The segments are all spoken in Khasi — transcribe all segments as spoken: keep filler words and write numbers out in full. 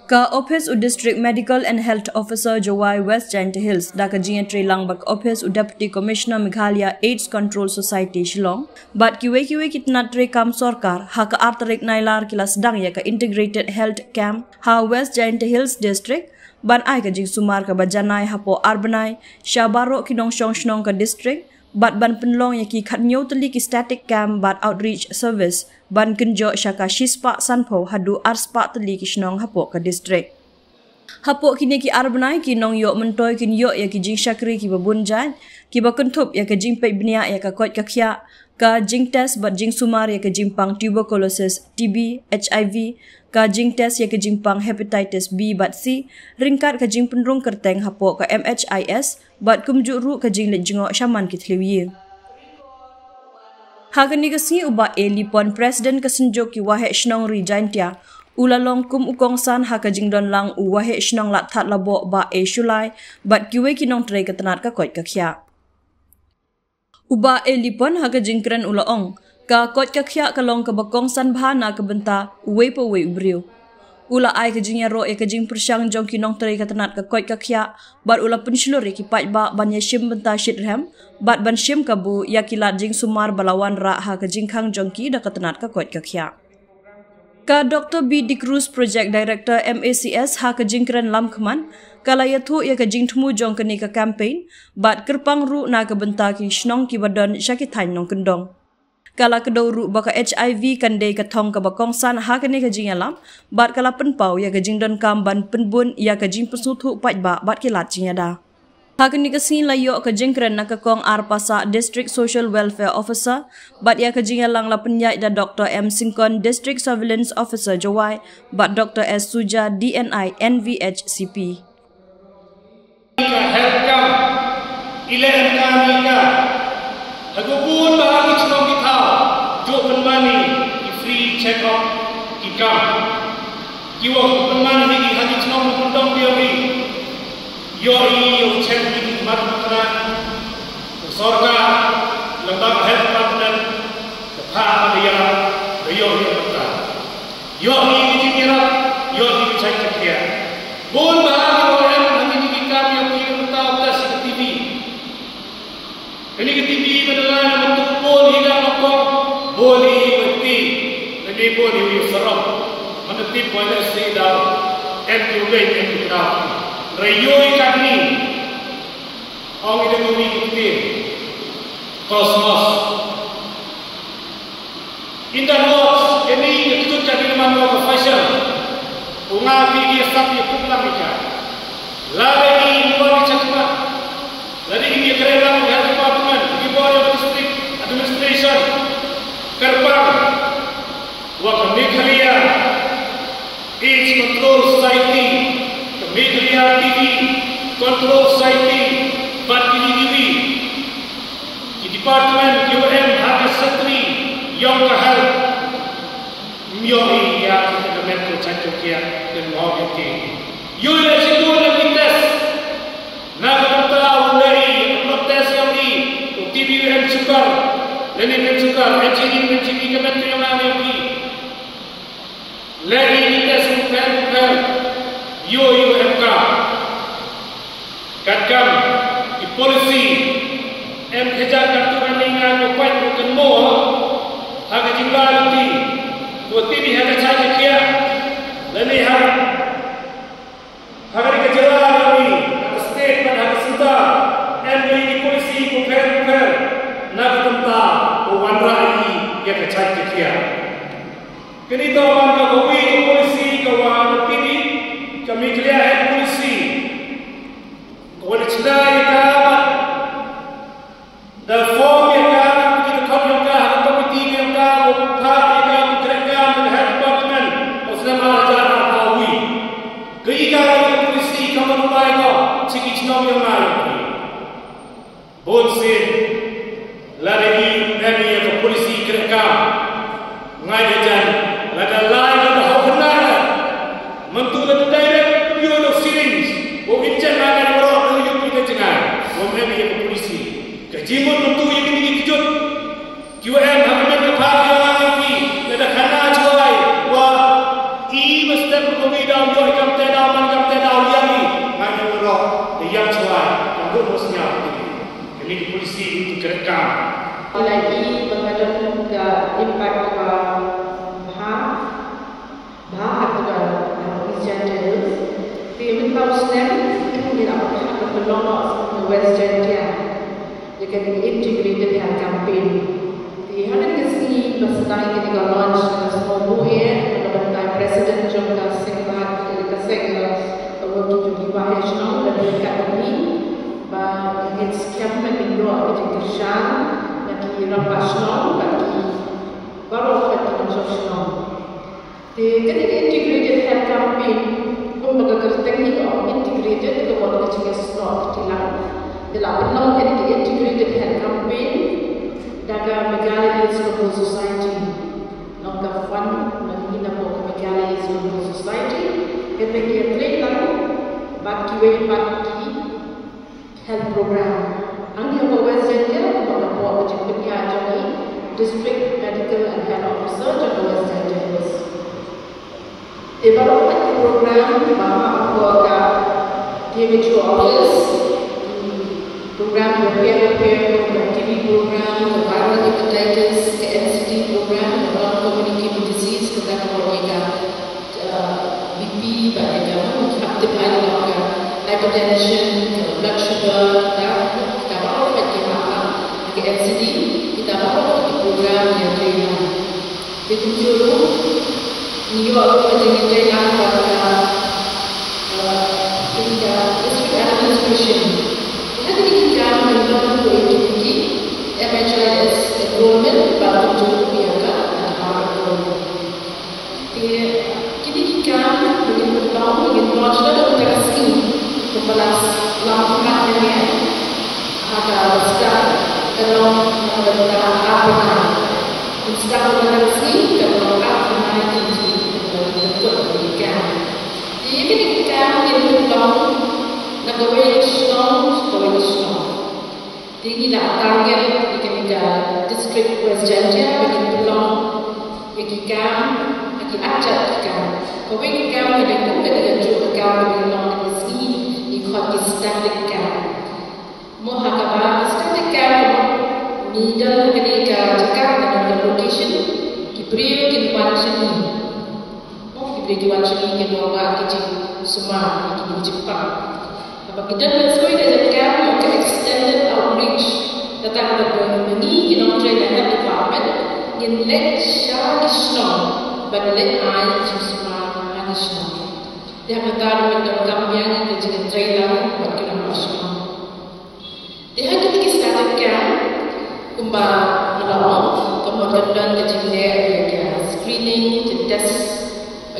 Ka Office u District Medical and Health Officer Jowai West Jaintia Hills da ka jingïatreilang bad ka Office u Deputy Commissioner Meghalaya AIDS Control Society Shillong bad kiwei kiwei ki tnat treikam sorkar ha ka ar tarik Nailar ki la sdang ïa ka Integrated Health Camp ha West Jaintia Hills District ban ai ka jingsumar kaba janai hapoh ar bnai sha baroh ki nongshong shnong ka district bad ban pynlong ïa ki khatnïew tylli ki static camp bad outreach service ban kynjoh sha ka shispah sanphew haduh arspah tylli ki shnong hapoh ka district. Hapoh kine ki ar bnai ki nongïoh myntoi kin ïoh ïa ki jingshakri kiba bun jait kiba kynthup ïa ka jingpeit bniah ïa ka koit ka khiah, ka jingtest bad jingsumar ïa ka jingpang tuberculosis, T B, H I V, ka jingtest ïa ka jingpang hepatitis B bad C, ryngkat ka jingpynrung kyrteng hapoh ka M H I S bad kumjuh ruh ka jingleit jngoh shaman ki thliew ïing. Ha kane ka sngi u Bah A Lipon, President ka Synjuk ki Waheh Shnong Ri Jaintia, u la long kum u kongsan ha ka jingdon lang u Waheh Shnong Lathad Laboh Bah A Shullai bad kiwei ki nongtrei ka tnat ka koit ka khiah. U Bah A Lipon ha ka jingkren u la ong, ka koit ka khiah ka long kaba kongsan bha na ka bynta uwei pa uwei u briew. U la ai ka jingïaroh ïa ka jingpyrshang jong ki nongtrei ka tnat ka koit ka khiah bad u la pynshlur ïa ki paidbah ban ïashim bynta shitrhem bad ban shim kabu ïa ki lad jingsumar ba la wanrah ha ka jingkhang jong ki da ka tnat ka koit ka khiah. Ka Doctor B D'Cruz, Project Director M A C S, ha ka jingkren lamkhmat ka la ïathuh ïa ka jingthmu jong kane ka campaign bad kyrpang ruh na ka bynta ki shnong kiba don sha ki thaiñ nongkyndong. Ka la kdew ruh ba ka H I V kan dei ka thong kaba kongsan ha kane ka jingïalam bad ka la pynpaw ïa ka jingdonkam ban pynbun ïa ka jingpynsngewthuh paidbah bad ki lad jingïada. Ha kane ka sngi la ïoh ka jingkren na ka Kong R Passah, District Social Welfare Officer, bad ïa ka jingïalang la pynïaid da Doctor M Syngkon, District Surveillance Officer Jowai, bad Doctor S Suja, D N I, N V H C P. Ka health camp, i leh em ka ni ka. Ha ka bun ba ha ki chnong ki thaw, ju pynmani ki free check up ki camp. Ki wa pynmani ha ki chnong pyndonkam ïa ki. Ïohi ïa u chem ki mat matra, u sorkar, lem bad health department, ka phah ka ïarap, ka ïohi ïa ka. Ïohi ki jingïarap, ïohi ki jingïarap. Bun bah ki wa em ha kine ki kam ïa ki mynta u test ka T B. Kane ka T B ba la mynta bun hi ka nyngkong, bun hi ba ti, kane bun hi u sarong. Mynta ti poi na si daw, em ki u beng, em ki u daw. Hynrei ïohi katne, ong i da ka wi ka ti, Cosmos. In other words, kane ka kjut ka dei man ka fashion. U nga ki ki sap ïa kum lang ïa ka. Lada ki bor ki chakma. Lada ki ïa kren lang ïa department, ki bor ïa district administration. Kyrpang. Wa ka Meghalaya AIDS Control Society, ka Meghalaya T B Control Society, bad kiwei kiwei ki department ki wa em ha ka sector jong ka health. Ym ïohi ïa ka met ka jait ka kiad, ka mohor ïa ki. Ïohi la shibun na ki test. Na ka bynta u lei, blood test ïa ki, u T B u em sugar, lane em sugar, em chini, em chini, ka met ka ïa nga ïa ki. Lei ki test u pher u pher, ïohi u em ka. Katkam, ki policy, em khaja katto katne nga ko pait ko kynmaw, ha ka jinglai lynti, ko T B ha ka jait ka kiad, lane ha Ha kane ka jylla jong ngi, ha ka state bad ha ka centre, em dei ki policy ko pher ko pher, na ka bynta u wanrah ïa ka jait ka kiad. Kane to man ka kawei ka policy ka wa ka T B, ka Meghalaya Health Policy. Ka wa da chna ïa ka bad Da form ïa ka, ki da khot ïa ka, ha ka komiti ïa ka, u phah ïa ka, u trei ka, u head department, u snem ar hajar arphew wei. Ka ïa ka, ka policy ka man u lai ko, chi ki chnong ïa nga ïa ki. Bun sien, lada i em ïa ka policy trei ka, Nga ïa jan, lada lai lada hok hynda. Mynta lada direct ïoh da syringe. Wa injection lada ïoh da ïoh da jngai. Wa em ïa ka policy. Ka jingmut mynta ïa kine ki kjut. Ki wa em ha ka met ka phad ïa nga ïa ki. Lada khana jngai. Wa i mesti mynta ïa ka Long West Jaintia, ïa ka integrated health campaign. Te ha kane ka sngi ba sdang ïa ka launch, nga sngew buh ïa ka bynta president jong ka seng bad ka seng, ka working group ba ha shnong, da ka ka ni ba ngin skhem ba ngin ïoh ka jingkyrshan na ki rangbah shnong bad ki baroh ka jong shnong. Te kane ka integrated health campaign, kumba ka kyrteng hi ka ong integrated, ka wan ka jingïasyllok kti lang. Te la pynlong kane ka integrated health campaign da ka Meghalaya Youth Global Society. Long ka fund na ngi na ka Meghalaya Youth Global Society. Kane ka trei lang bad kiwei pat ki health program. Hangne ha West Jaintia, kumba ka pop ka jingpynïaid jong i District Medical and Health Officer jong ka West Jaintia Hills. Te baroh ki program kiba hap hapoh ka D M H O office, program bapher bapher, ka T B program, ka viral hepatitis, ka N C D program, ka non communicable disease, ka, ka uh, B P, bad ïa ka, hap tip ai ïa ka hypertension, ka blood sugar, ka, kita baroh pat ki hap, ha ka N C D, kita baroh pat ki program ïa trei lang. Te kumjuh ruh ngi ïoh ruh ka jingïatrei lang bad ka, uh, ka District Administration. Te ha kine ki kam ngi don ruh ïa kine ki M H I S enrollment bad kumjuh ruh ïa ka Aadhaar enrollment. Te kine ki kam ba ngin pynlong, ngin launch na ka bynta ka sngi, kumba la ong mynta, ha ka start ka long na ka bynta ar bnai. Ngin start na ka bynta ka sngi, ka long ar bnai, te ngin pynkut ïa kine ki kam. Te ïa kine ki kam ngin pynlong na kawei ka shnong sha kawei ka shnong. Te ngi la target ïa kane ka District West Jaintia ba ngin pynlong ïa ki kam, ïa ki arjat ki kam. Kawei ka kam ka dei kum ka dei kajuh ka kam ka dei long ka sngi, ngi khot ki static camp. Mo ha kaba ki static camp mo, ngi don ha kane ka jaka, ha kane ka location, ki briew kin wan sha ngi. Mo ki briew ki wan sha ngi kin wanrah ki jingsumar, ki jingpang. Haba ki don ha kawei ka jaka, mo ka extended outreach. Kata ka daw ba ngi ki nongtrei na health department ngin leit sha ki shnong ban leit ai jingsumar ha ki shnong. Te ha kata ruh ngin donkam ïa ngi ka jingtrei lang bad ki rangbah shnong. Te ha kine ki static camp, kumba nga la ong, ka mut kan don ka jingleh ïa ka screening, ka test,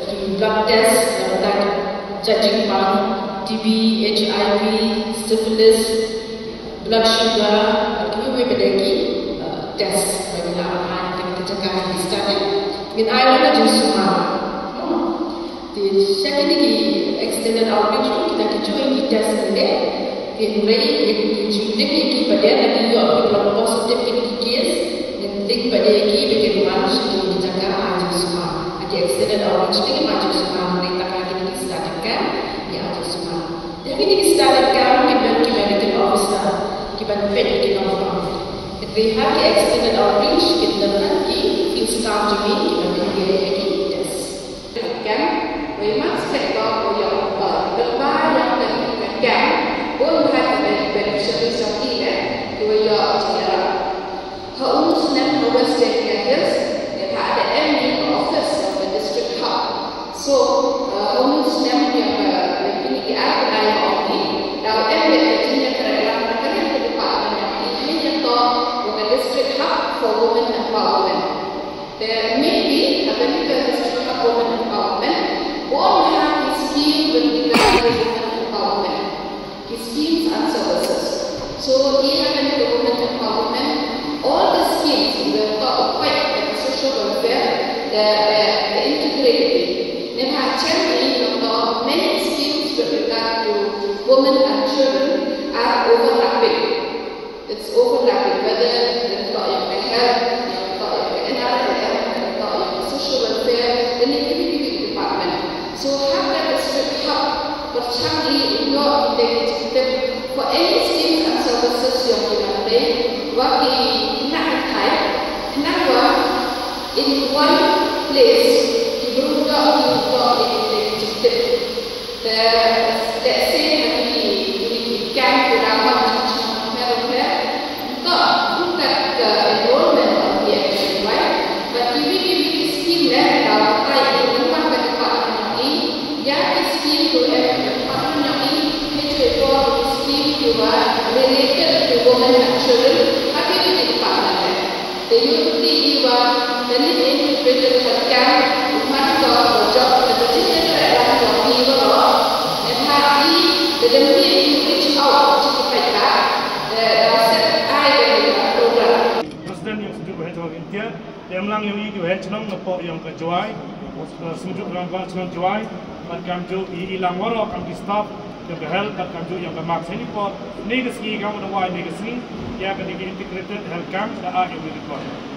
ki blood test, na ka bynta ka jingpang T B, H I V, syphilis, blood sugar, kiwei pat de ki, uh, test ba ngi la ai ha kine ki jaka ki static. Ngin ai ruh ka jingsumar. Te sha kine ki extended outreach ruh kita ki juh ki test ngi leh. Te hynrei ïa ki jingdon ïa ki pat de, lada ki ïoh ki long positive ïa ki case, ngin link pat de ïa ki ba kin wan sha kine ki jaka ai jingsumar. Ha ki extended outreach te ngim ai jingsumar, hynrei tang ha kine ki static camp ngi ai jingsumar. Te ha kine ki static camp kin don ki medical officer kiban peit ïa ki nongpang. Hynrei ha ki extended outreach kin don ki field staff jong ngi kiban peit ïa ki test. Kem, wei mas khet ko ko ïoh ko. Lem bad ïa ka kem, bun bha ki beneficiaries jong ki, eh, kiba ïoh jingïarap. Ha u snem ha West Jaintia Hills, ïa ka da em ïa ka office of the district hub. So, uh, ha u snem ïa ka, ïa kine ki ar bnai ïa ka office, da em ïa ka jingïakren lang ka department ïa ka, ïa ka district hub for women empowerment. Te maybe ha kane ka district hub women empowerment, bun ha ki scheme ban ki women empowerment, ki schemes and services. So i ha kane ka women empowerment, all the schemes in the top of, like, social welfare, the, the, the integrated. Then ha chen i long many schemes with regard to women and children are overlapping. It's overlapping, whether ïa ka health, ïa ka N R L M, ïa ka social welfare, ïa ka department. So ha ka district hub, pyrshang i ïoh ïa ka tip for any schemes and services ïa ki nongtrei, wat ki khynnah kynthai, khnang ba in one place ki briew ki ïoh ïa ka tip. Te, let's say, ha kine ki, kine ki camp Te em lang ïa u i ki waheh chnong na pdeng ïong ka Jowai, eh, Synjuk Rangbah chnong Jowai, bad kam ju i i lang waroh kam ki staff ïong ka health, bad kam ju ïong ka mark seni por, ne ka sngi kam da wai ne ka sngi, ïa ka ni ki integrated health camp da a ïong i report.